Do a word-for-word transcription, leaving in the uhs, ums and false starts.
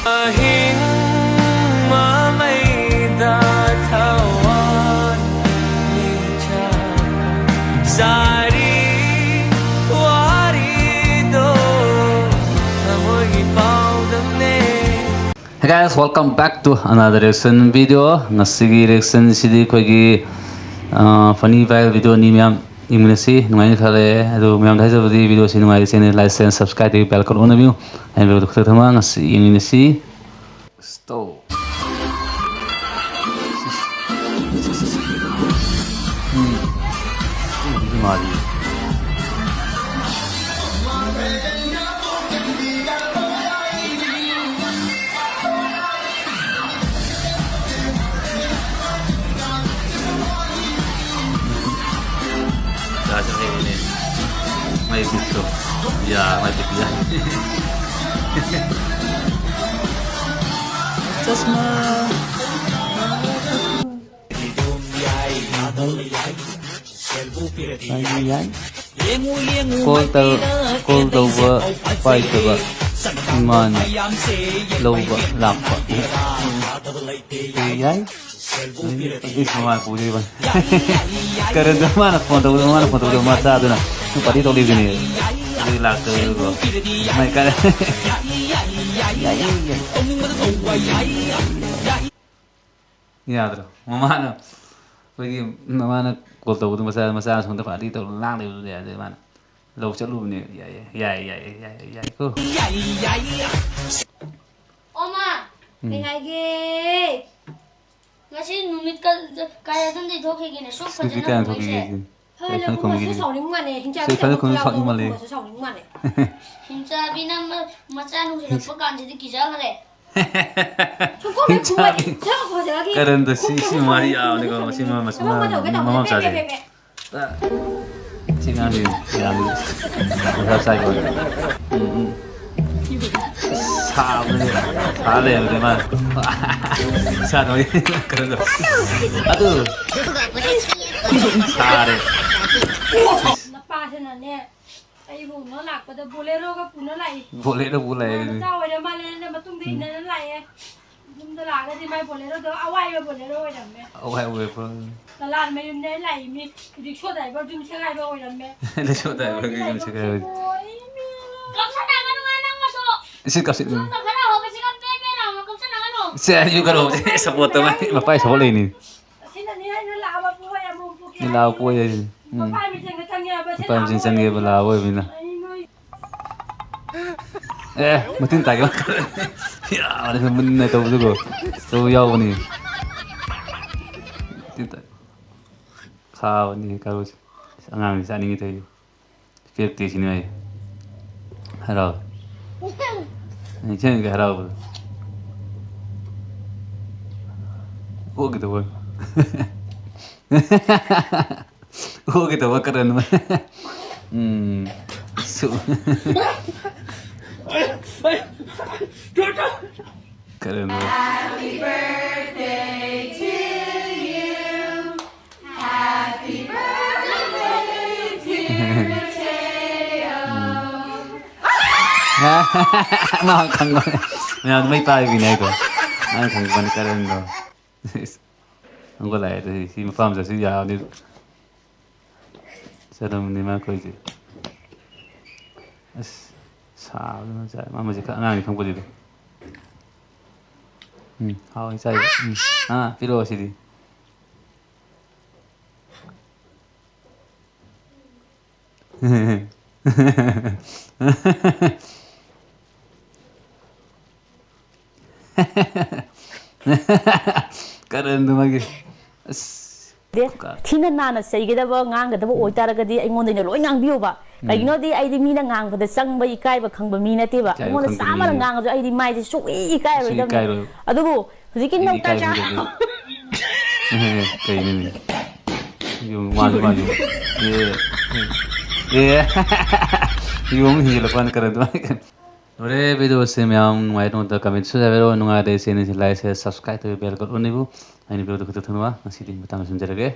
ꯑꯍꯤꯡ ꯃꯃꯩꯗ ꯊꯋꯥꯟ ꯃꯤꯆꯥꯛ ꯁꯥꯔꯤ ꯋꯥꯔꯤꯗꯣ ꯊꯃꯣꯏꯒꯤ ꯄꯥꯎꯗꯝꯅꯦ꯫ Hey guys, welcome back to another reaction video. ꯉꯁꯤꯒꯤ reaction ꯁꯤꯗꯤ ꯑꯩꯈꯣꯏꯒꯤ, ꯑ, funny viral video ꯅꯤ ꯃꯌꯥꯝ꯫ ꯌꯦꯡꯃꯤꯟꯅꯁꯤ, ꯅꯨꯡꯉꯥꯏꯅꯤ ꯈꯜꯂꯦ꯫ ꯑꯗꯨ ꯃꯌꯥꯝꯗ ꯍꯥꯏꯖꯕꯗꯤ video ꯁꯤ ꯅꯨꯡꯉꯥꯏꯔꯤ channel like, share, subscribe ꯇꯧꯕꯤꯌꯨ, bell icon ꯑꯣꯟꯅꯕꯤꯌꯨ꯫ ꯑꯩꯅ video ꯈꯨꯊꯛ ꯊꯝꯃ ꯉꯁꯤ ꯌꯦꯡꯃꯤꯟꯅꯁꯤ꯫ Stop. ꯎꯝ꯫ ꯎꯝ, ꯃꯥꯗꯤ꯫ ꯌꯥꯁꯨ ꯍꯩꯔꯦꯅꯦ꯫ ꯃꯥꯏ ꯕꯤꯠꯇꯣ꯫ ꯌꯥ, ꯃꯥꯏ ꯕꯤꯠ ꯌꯥ꯫ ꯆꯁꯃꯥ꯫ ꯌꯥꯏ, ꯌꯥꯏ꯫ Call ꯇꯧ-, call ꯇꯧꯕ ꯄꯥꯏꯗꯕ ꯏꯃꯥꯅ ꯂꯧꯕ ꯂꯥꯛꯄ꯫ ꯌꯥꯏ꯫ ꯏꯁ, ꯃꯃꯥꯅ ꯄꯨꯗꯣꯏꯕ꯫ ꯀꯔꯟꯗꯣ ꯃꯥꯅ phone ꯇꯧꯕꯗꯣ, ꯃꯃꯥꯅ phone ꯇꯧꯕꯗꯣ ꯃꯆꯥꯗꯨꯅ party ꯇꯧꯔꯤꯕꯅꯦ꯫ ꯑꯗꯨꯒꯤ ꯂꯥꯛꯇꯕꯗꯨꯀꯣ꯫ ꯃꯥꯏ ꯀꯥꯏ-, ꯌꯥꯏ, ꯌꯥꯏ, ꯌꯥꯏ꯫ ꯌꯥꯗ꯭ꯔꯣ? ꯃꯃꯥꯅ, ꯑꯩꯈꯣꯏꯒꯤ ꯃꯃꯥꯅ call ꯇꯧꯕꯗꯣ ꯃꯆꯥ, ꯃꯆꯥ ꯁꯣꯝꯗ party ꯇꯧꯔ ꯂꯥꯡ ꯂꯩꯕꯗꯨꯗꯤ ꯌꯥꯗꯦ꯫ ꯃꯥꯅ ꯂꯧ ꯆꯠꯂꯨꯕꯅꯦ꯫ ꯌꯥꯏ, ꯌꯥꯏ, ꯌꯥꯏ, ꯌꯥꯏ, ꯌꯥꯏ, ꯌꯥꯏꯀꯣ꯫ ꯑꯣ ꯃꯥ, ꯎꯝ꯫ ꯀꯩ ꯍꯥꯏꯒꯦ? ꯉꯁꯤ ꯅꯨꯃꯤꯠ ꯀ-, ꯀꯌꯥ ꯈꯪꯗꯦ ꯊꯣꯛꯈꯤꯒꯦꯅꯦ, ꯁꯨꯛ ꯑꯁ, ꯅꯨꯃꯤꯠ ꯐꯖꯅ ꯀꯌꯥ ꯍꯧꯔꯛꯏꯁꯦ꯫ ꯊꯣꯛꯈꯤꯒꯦ? ꯍꯣꯏ, ꯀꯩ ꯈꯪꯗꯦ ꯅꯪ ꯈꯨꯝꯕꯤꯒꯦ? ꯃꯁꯨ ꯁꯥꯎꯅꯤꯡ ꯃꯥꯜꯂꯦ, ꯍꯤꯡꯆꯥꯕꯤ ꯀꯩ ꯈꯪꯗꯦ ꯅꯪ ꯈꯨꯝꯕꯤꯒꯦ? ꯁꯥꯎꯅꯤꯡ ꯃꯥꯜꯂꯦ꯫ ꯍꯤꯡꯆꯥꯕꯤꯅ ꯃ-, ꯃꯆꯥ ꯅꯨꯡꯁꯤꯔꯛꯄ ꯀꯥꯟꯁꯤꯗꯤ ꯀꯤꯖꯈ꯭ꯔꯦ꯫ ꯁꯨꯝ ꯈꯨꯝꯃꯦ, ꯈꯨꯝꯃꯗꯤ ꯍꯤꯡꯆꯥꯕꯤ꯫ ꯁꯨꯝ ꯈꯨꯝꯃꯗꯤ ꯀꯔꯟꯗꯣ ꯁꯤ, ꯈꯨꯝꯃꯦ, ꯁꯤ ꯈꯨꯝꯃꯦ, ꯃꯥꯗꯤ ꯈꯨꯝꯃꯦ, ꯌꯥꯕꯅꯤꯀꯣ, ꯈꯨꯝꯃꯦ꯫ ꯃꯁꯤ ꯃ-, ꯃꯁꯤ ꯊꯕꯛ ꯑꯃ ꯃ-, ꯇꯧꯒꯦ ꯇꯧꯕꯅꯦ, ꯃꯃꯥ ꯄꯦ, ꯄꯦ, ꯃꯆꯥꯁꯦ꯫ ꯄꯦ, ꯄꯦ꯫ ꯁꯤ ꯑꯉꯥꯡꯁꯤ ꯌꯥꯝ ꯃꯊꯥ ꯁꯥꯏꯀꯣ꯫ ꯎꯝ, ꯎꯝ꯫ ꯁꯥꯕꯅꯦ꯫ ꯁꯥ ꯂꯩꯔꯝꯃꯦ ꯃꯥ꯫ ꯁꯥꯗꯕꯒꯤ ꯀꯩꯅꯣꯗꯣ꯫ ꯑꯗꯨ꯫ ꯁꯥꯔꯦ꯫ ꯅꯄꯥꯁꯤꯅꯅꯦ꯫ ꯑꯩꯕꯨ ꯎꯅ ꯂꯥꯛꯄꯗ ꯕꯣꯂꯦꯔꯣꯒ ꯄꯨꯅ ꯂꯥꯛꯏ꯫ ꯕꯣꯂꯦꯔꯣ ꯄꯨ ꯂꯥꯛꯑꯦ ꯃꯥ ꯑꯗꯨꯗꯤ꯫ ꯃꯆꯥ ꯑꯣꯏꯔ ꯃꯥꯜꯂꯦꯅ ꯃꯇꯨꯡꯗ ꯎꯝ꯫ ꯏꯟꯅꯅ ꯂꯥꯛꯑꯦ꯫ ꯌꯨꯝꯗ ꯂꯥꯛꯑꯒꯗꯤ ꯃꯥꯏ ꯕꯣꯂꯦꯔꯣꯗꯣ ꯑꯋꯥꯏꯕ ꯕꯣꯂꯦꯔꯣ ꯑꯣꯏꯔꯝꯃꯦ꯫ ꯑꯋꯥꯏꯕ ꯕꯣꯂꯦꯔꯣ꯫ ꯂꯂꯥꯟ ꯃꯌꯨꯝꯅꯦ ꯂꯥꯛꯏ ꯃꯤ꯫ ꯔꯤꯛꯁꯣ ꯗ꯭ꯔꯥꯏꯚꯔ ꯌꯨꯝ ꯁꯦꯒꯥꯏꯕ ꯑꯣꯏꯔꯝꯃꯦ꯫ ꯔꯤꯛꯁꯣ ꯗ꯭ꯔꯥꯏꯚꯔꯒꯤ ꯌꯨꯝ ꯁꯦꯒꯥꯏꯕ꯫ ꯏꯁꯤꯡ ꯀꯥꯞꯁꯤꯟ-, ꯌꯨꯝꯗ ꯈꯔ ꯍꯧꯕ ꯆꯤꯛꯀꯟ ꯄꯦ ꯄꯦ ꯂꯥꯎꯅ ꯀꯥꯞꯁꯤꯟꯅꯒꯅꯨ꯫ ꯁꯦ, ꯑꯩꯁꯨ ꯈꯔ ꯍꯧꯕ-, ꯁꯞꯄꯣꯔꯠ ꯇꯧꯕ ꯃꯄꯥꯏ ꯁꯞꯄꯣꯔꯠ ꯂꯩꯅꯤ꯫ ꯑꯁꯤꯅꯅꯤ ꯑꯩꯅ ꯂꯥꯛꯑꯕ ꯄꯣ ꯌꯥꯝ ꯄꯣꯛꯀꯦ ꯂꯥꯛꯑꯕ ꯄꯣ ꯌꯥꯏ꯫ ꯎꯝ꯫ ꯃꯄꯥ ꯃꯤꯡꯁꯦꯜꯗ ꯆꯪꯉꯦꯕ, ꯁꯤ ꯃꯄꯥ ꯃꯤꯡꯁꯦꯜ ꯂꯥꯛꯑꯕ ꯆꯪꯉꯦꯕ, ꯄꯣ ꯌꯥꯏ꯫ ꯂꯥꯛꯑꯕ ꯑꯣꯏꯕꯅꯤꯅ꯫ ꯑꯩ ꯅꯣꯏ ꯑꯦ, ꯃꯇꯤꯟ ꯇꯥꯒꯦ꯫ ꯌꯥꯔꯦ, ꯃꯨꯟꯅ ꯇꯧꯕꯗꯨꯀꯣ꯫ ꯇꯧꯕ ꯌꯥꯎꯕꯅꯤ꯫ ꯃꯇꯤꯟ ꯇꯥ-, ꯈꯥꯕꯅꯤ ꯀꯔꯣꯁꯦ꯫ ꯑꯉꯥꯡꯁꯤ ꯆꯥꯅꯤꯡꯉꯤ ꯇꯧꯔꯤꯁꯦ꯫ ꯄꯤꯔꯛꯇꯦ ꯁꯤꯅꯦ ꯑꯩ꯫ ꯍꯔꯥꯎ꯫ ꯑꯩ ꯏꯆꯦꯅꯒ ꯍꯔꯥꯎꯕꯗꯣ꯫ ꯑꯣꯛꯀꯦ ꯇꯧꯕ꯫ ꯑꯣꯛꯀꯦ ꯇꯧꯕ ꯀꯔꯟ ꯑꯃ꯫ ꯎꯝ꯫ ꯁꯨ-, ꯀꯔꯟ ꯑꯃ꯫ ꯃꯥ ꯈꯪꯕꯅꯦ꯫ ꯃꯌꯥꯝ ꯃꯩ ꯄꯥꯏꯕꯤꯅꯦ ꯍꯥꯏꯗꯣ꯫ ꯃꯥꯅ ꯈꯪꯕꯅꯦ ꯀꯔꯟꯗꯣ꯫ ꯏꯁ꯫ ꯈꯪꯒꯠꯂꯛꯑꯦ ꯑꯗꯨꯗꯤ ꯁꯤ ꯃꯐꯝꯁꯦ ꯑꯁꯤ ꯌꯥꯔꯅꯤ꯫ ꯆꯠꯂꯝꯅꯤ ꯃꯥ ꯑꯩꯈꯣꯏꯁꯦ꯫ ꯑꯁ꯫ ꯁꯥꯕꯗꯨꯅ ꯆꯥꯏ꯫ ꯃꯥ ꯃꯁꯤ ꯈꯔ ꯑꯉꯥꯡꯅꯤ ꯈꯪꯄꯣꯠꯇꯦꯗ꯫ ꯎꯝ꯫ ꯍꯥꯎꯋꯤ ꯆꯥꯏ꯫ ꯎꯝ꯫ ꯑꯥ, ꯄꯤꯔꯛꯑꯣ ꯁꯤꯗꯤ꯫ ꯀꯔꯟꯗꯣ ꯃꯥꯒꯤ꯫ ꯑꯁ꯫ ꯗꯦ, ꯀ- ꯊꯤꯅ ꯅꯥꯟꯅ ꯆꯩꯒꯗꯕ, ꯉꯥꯡꯒꯗꯕ ꯑꯣꯏꯇꯥꯔꯒꯗꯤ ꯑꯩꯉꯣꯟꯗ ꯑꯣꯏꯅ ꯂꯣꯏ ꯉꯥꯡꯕꯤꯌꯣꯕ꯫ ꯎꯝ꯫ ꯀꯩꯒꯤꯅꯣꯗꯤ ꯑꯩꯗꯤ ꯃꯤꯅ ꯉꯥꯡꯕꯗ ꯆꯪꯕ ꯏꯀꯥꯏꯕ ꯈꯪꯕ ꯃꯤ ꯅꯠꯇꯦꯕ꯫ ꯏꯀꯥꯏꯕ ꯑꯩꯉꯣꯟꯗ ꯈꯪꯗꯕ ꯆꯥꯝꯃꯅ ꯃꯤꯅꯦ꯫ ꯉꯥꯡꯉꯁꯨ ꯑꯩꯗꯤ ꯃꯥꯏꯁꯦ ꯁꯨꯛꯏ ꯁꯨꯛ ꯏꯀꯥꯏꯔꯣꯏꯗꯕꯅꯦ꯫ ꯏꯀꯥꯏꯔꯣꯏ꯫ ꯑꯗꯨꯕꯨ ꯍꯧꯖꯤꯛꯀꯤ ꯑꯩꯗꯤ ꯅꯧꯇ ꯏꯀꯥꯏꯕ ꯆꯥ- ꯍꯪꯒꯣꯏꯗꯦ꯫ ꯀꯩꯅꯣꯅꯦ? ꯌꯦꯡꯉꯨ, ꯃꯥꯁꯨ, ꯃꯥꯁꯨ꯫ ꯑꯦ, ꯑꯦ꯫ ꯌꯦꯡꯉꯨ, ꯍꯦꯟꯖꯤꯜꯂꯛꯄ ꯋꯥꯅꯤ, ꯀꯔꯟ ꯑꯗꯨꯃꯥꯏꯅ꯫ ꯂꯣꯏꯔꯦ, video ꯁꯦ ꯃꯌꯥꯝ ꯅꯨꯡꯉꯥꯏ ꯅꯨꯡꯉꯥꯏꯇ comment ꯁꯨ ꯍꯥꯏꯕꯤꯔꯛꯑꯣ, ꯅꯨꯡꯉꯥꯏꯔꯦ channel ꯁꯦ like, share, subscribe ꯇꯧꯕꯤꯌꯨ, bell ꯀꯣꯠ ꯑꯣꯟꯅꯤꯕꯨ꯫ ꯑꯩꯅ video ꯗꯨ ꯈꯛꯇ ꯊꯝꯕ, ꯉꯁꯤꯗꯤ ꯃꯇꯥꯡ ꯂꯣꯏꯁꯤꯟꯖꯔꯒꯦ꯫